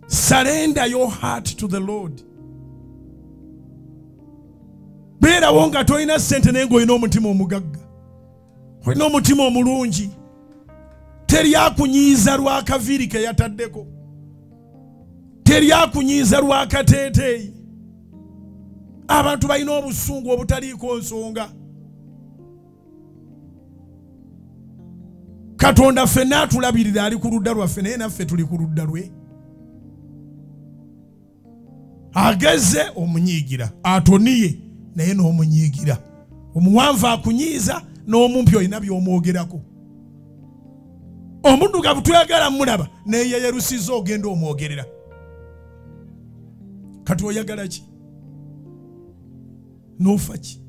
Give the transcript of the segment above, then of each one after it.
Surrender your heart to the Lord. Beerawo nga tolina ssente naye ng'olina omutima omugagga, olina omutima omulungi. Teri akunyiiza lw'akaviiri ke yataddeko, teri akunyiiza lw'akateeteeyi. Abantu balina obusungu obutaliiko nsonga. Katonda ffenna atulabirira, ali ku ludda lwaffe, naye naffe tuli ku ludda lwe. Ageze omunyiigira, atoniye naye n'omunyiigira. Omuwanvu akunyiiza n'omumpi olina by'omwogerako. Omuddugavu toyagala mulaba naye yeyerusiza ogenda omwogerera. Kati oyagala ki? N'ofa ki?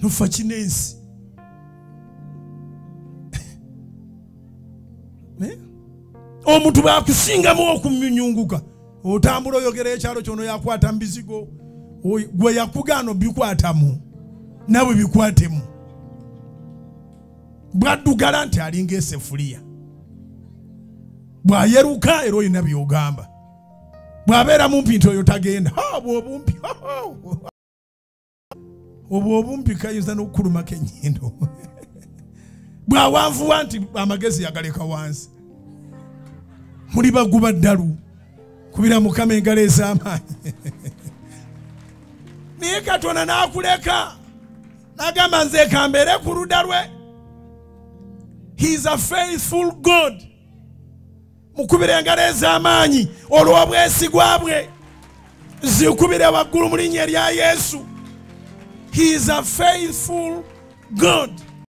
N'ofa ki n'ensi? Omuntu bw'akusingamu okunyunyunguka, otambula oyogera ekyalo kyono yakwata mbizigo, gwe yakugaana obikwatamu, nawe bikwatemu. Bwaddugala nti alinga essefuliya, bw'ayeruka era olina by'ogamba, bw'abeera mumpi nti oyo tagenda. Obwo obumpi, obwo obumpi kayinza n'okukulumako ennyindo. Bw'awanvuwa nti amagezi yagaleka wansi. Muli baguba ddalu, kubira Mukama engalo ez'amaanyi. Naye Katonda n'akuleka n'agamba nze kambeere ku ludda lwe. He is a faithful God. Mukubire engalo ez'amaanyi olw'obwesigwa bwe, zikubire waggulu mu linnya erya Yesu. He is a faithful God.